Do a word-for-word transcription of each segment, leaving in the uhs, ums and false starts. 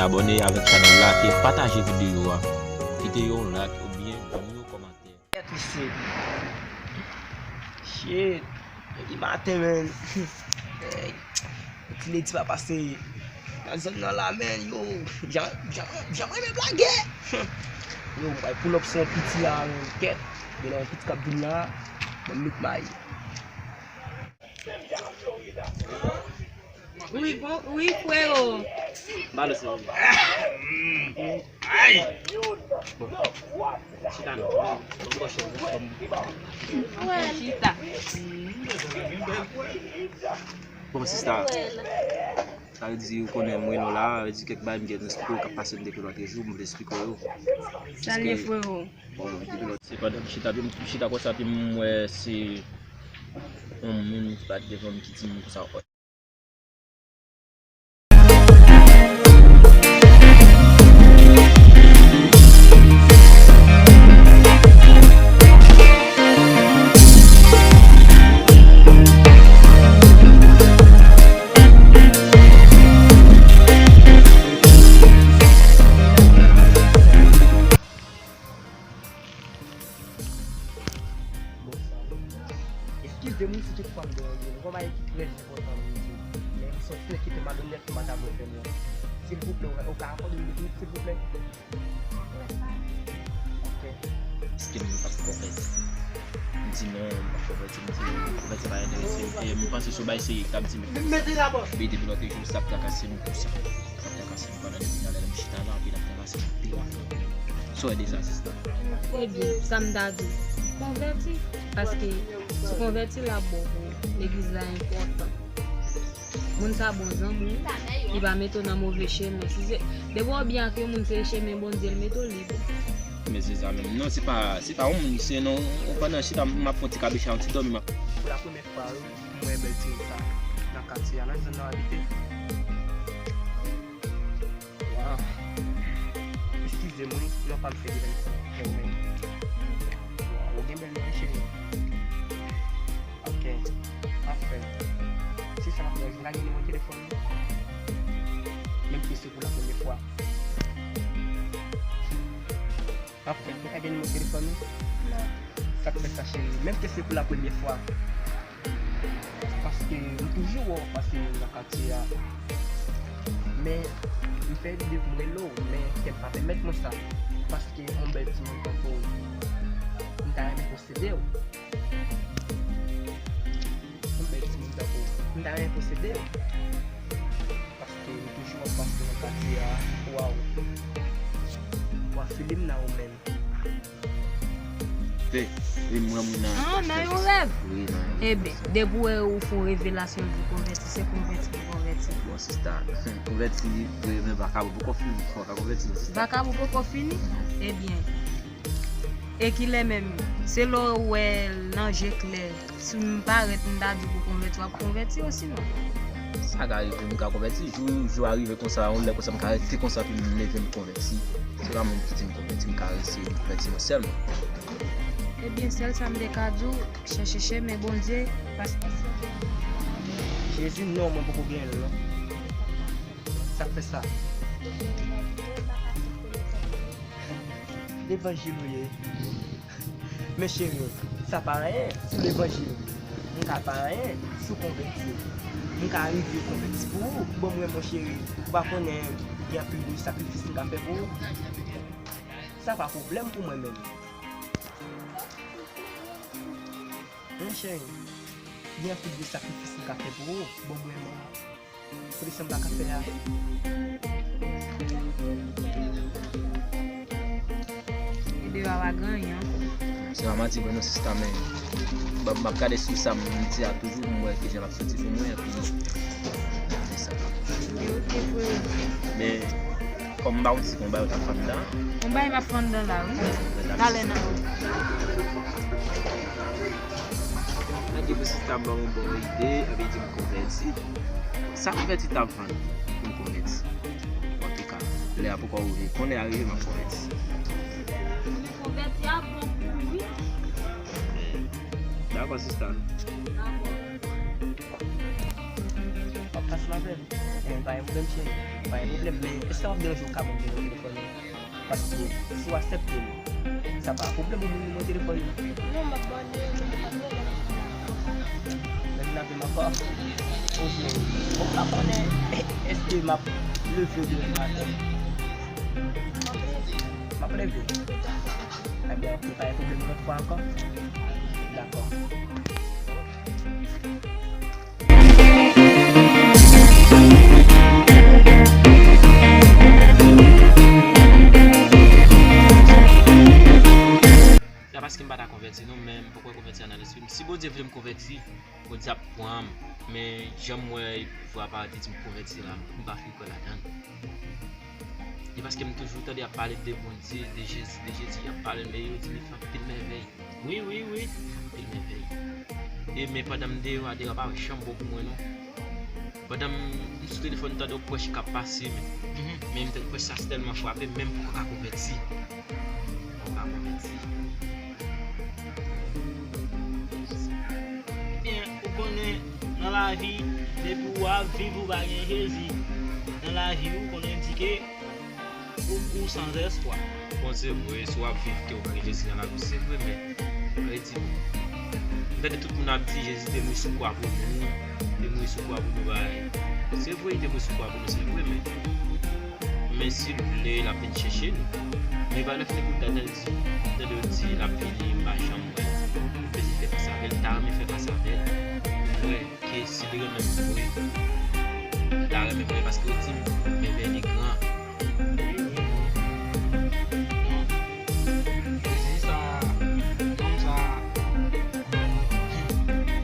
Abòne avèk chanèl la, ke pataje videyo a. Kite yon like oubyen ban nou yon kòmantè. Kèt mesye. Shit. Depi maten, man. Hey. Ti ledi pa pase nan zòn nan la, man. Yo, jan, jan, jan mwen renmen blage. Yo, mwen pull up sou yon piti la, man. Kèt. Gen yon piti k ap vin la. Mwen met may. Wi, bon, wi, frero. Balance non. Ay! Bon. Chita non. Bon, bon, bon, bon. Chita. Bon, sista. Sa vle di, ou konnen mwen la, vle di kèk bagay m gen esplike w k ap pase m depi lòt jou, m vle esplike w yo. Sa l ye, frero? Bon, depi lòt, se pandan m chita, m chita konsa, epi m wè se yon moun ki pa t gen fanm ki di m konsa. Bon, sa. Eskize m si toutfwa m deranje w. Gen yon bagay ki trè enpòtan pou m di w. Men m santi nèg ki te malonèt m pa ta dwe fè m lan. Silvouplè, ou ka akòde m de minit, silvouplè? Ok. Èske m p ap konvèti? M di non, m p ap konvèti. M di konvèti pa enterese m. E m panse se yon bagay serye k ap di m. Epi depi lòt jou, sa ap trakase m konsa. Sa ap trakase m pandan depi talè m chita la, epi l ap trakase m anpil. Sa w wè de sa, sista? Ebyen, sa m ta di w, konvèti. Paske si w konvèti, l ap bon pou ou. Legliz la enpòtan. Moun sa bon zanmi w, li pa mete w nan move chemen. Si se, depi w byen ak yon moun, se chemen Bondye l mete w, li bon. Men se sa menm. Non, se pa, se pa yon moun, se non, ou pandan chita, m ap fè yon ti kabicha, yon ti dòmi, m ap. Pou la premyè fwa, wi, m wè bèl timoun sa nan katye a, nan zòn nan w abite. Waw. Eskize m wi, non pa m se Deven Fèmen. Waw, ou gen bèl non wi, cheri. Ok. Anfen. Se sa m ap fè, vin lage nimewo telefòn ou. Menm ke se pou la premyè fwa. Anfen, ou ka gen nimewo telefòn ou? Non. Sa k fè sa, cheri? Menm ke se pou la premyè fwa. Paske m toujou wè w pase nan katye a. Men, m fè lide pou m rele w, men kè m pa pèmèt mwen sa. Paske yon bèl timoun tankou w, m ta renmen posede w. Yon bèl timoun tankou w, m ta renmen posede w. Paske m toujou wè w pase nan katye a. Waw. Wa file m nan ou menm. Wi, mwen, mwen nan. Ah, nan yon rèv? Wi, nan yon rèv. Ebyen, depi w wè ou fè yon revelasyon, di konvèti, se konvèti pou konvèti. Bon, sista, konvèti, wi, men vakabon poko fini, fò ka konvèti, sista. Vakabon poko fini? Ebyen, e kilè menm? Se lè w wè l nan je klè. Si m parèt, m ta di w pou konvèti, w ap konvèti osinon? Sa ka rive, m ka konvèti. Jou, jou a rive konsa, yon lè konsa, m ka rete konsa, epi m leve, m konvèti. Se pa moun ki di m konvèti, m ka resi, m konvèti mwen sèlman. Ebyen, sèl sa m te ka di w, chèche chemen Bondye, paske Jezi, non, mwen poko gen l, non. Sa k fè sa? Levanjil ou ye. Men cheri, sa pa anyen sou levanjil. M ka pa anyen sou konvèti. M ka rive konvèti pou ou. Bon, mwen, mon cheri, ou pa konnen gen anpil de sakrifis m ka fè pou ou. Sa pa pwoblèm pou mwen menm. Mon cheri, gen anpil de sakrifis m ka fè pou ou. Bon, mwen, mwen, Polis la m pa ka fè a. Li deyò a pa gen anyen ankò. Se pa manti vre non, sista, men m ap gade sou sa m di a toujou, m wè kijan l ap soti pou mwen, epi se sa. Li oke, frè. Men, kòm m pa konn si gon bagay ou t ap fè anndan. Gon bagay m ap fè anndan la, wi. Talè nan. Mwen gen pou sista ban yon bon ide, epi di m konvèti. Sa konvèti t ap vann pou m konvèti. Antouka, lè a poko rive. Kon lè a rive, m ap konvèti. Konvèti a bon pou ou, wi. Dakò, sista. Dakò. W ap pase Avè m. Enben, pa gen pwoblèm, cheri. Pa gen pwoblèm, men èske m ap deranje w ka ban m nimewo telefòn ou? Paske si w aksepte l, sa pa pwoblèm pou m nimewo telefòn ou. Non, m ap ba w nimewo telefòn mwen lè m fin lave. Lè m lave m ankò? Ou byen, ou pa konnen èske m ap leve demen maten? M ap leve. M ap leve? Ebyen, ok, pa gen pwoblèm, lòt fwa ankò. Dakò. Se pa paske m pa ta konvèti non, men m poko konvèti nan lespri m. Si Bondye vle m konvèti, Bondye ap pran m. Men jan m wè vwa parèt li di m konvèti la, m pa fin kwè ladan l. E paske m toujou tande y ap pale de Bondye, de Jezi, de Jezi, y ap pale l, men yo di li fè anpil mèvèy. Wi, wi, wi, anpil mèvèy. E men pandan m deyò a, deyò a pa janm bon pou mwen non. Pandan m, m sou telefòn, m tande yon prèch k ap pase, men, men m tande prèch sa tèlman frape m, men m poko ka konvèti. M poko ka konvèti. Ebyen, ou konnen, nan lavi, depi w ap viv, ou pa gen Jezi nan lavi w, konnen di ke ou, ou san espwa. Bon, se vre, si w ap viv ke w pa gen Jezi nan lavi w, se vre, men, vle di, m tande tout moun ap di Jezi te mouri sou kwa pou nou, te mouri sou kwa pou nou, bagay. Se vre, li te mouri sou kwa pou nou, se vre, men, men si l vle, l ap vin chèche nou. Men pa lè fini pou tande l di, tande yo di l ap vini, m pa janm wè l. Bezwen fè fas avè l, ta renmen fè fas avè l. Mwen, ke si li renmen m vre, li ta renmen m vre paske yo di m, mèvèy li gran. Non. Jezi sa, nonm sa, hmm,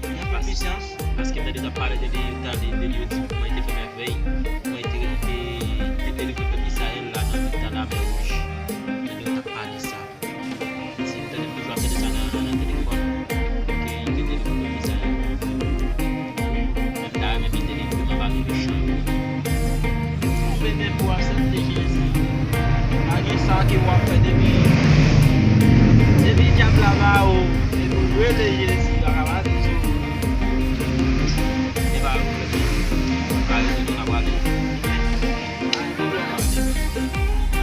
li anpil pisyans. Paske m tande yo t ap pale de li, yo t ap pale de li, yo di kòman li te fè mèvèy, kòman li te, li te, li te delivre pèp Izrayèl la nan mitan Lamè Wouj. M tande yo t ap pale sa. Si m tande, m toujou ap tande sa nan, nan telefòn. Ke li te delivre pèp Izrayèl. Men m ta renmen vin delivre m anba men mechan yo. Tonbe men pou aksepte Jezi. Pa gen sa ke w ap fè depi, depi dyab la ba ou, depi w rele Jezi, pa ka pati sou ou. E pa yon pwoblèm. Pa rete non, n a prale. Pa gen pwoblèm.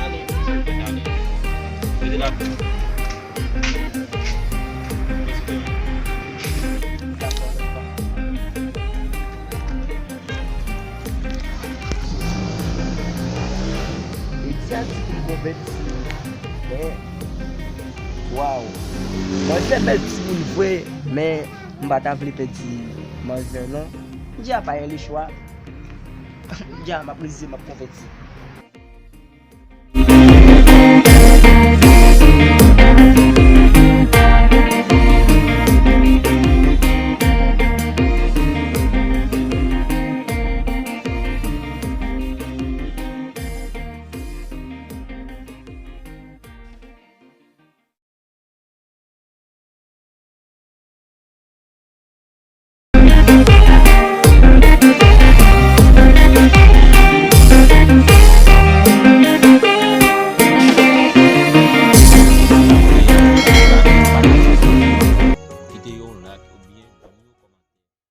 Ale. Ale. Rete la. Li di a di pou m konvèti. Men, waw. Manzè bèl timoun vre, men m pa ta vle pèdi manzè non. M di a pa gen lechwa. M di a m ap rezye, m ap konvèti.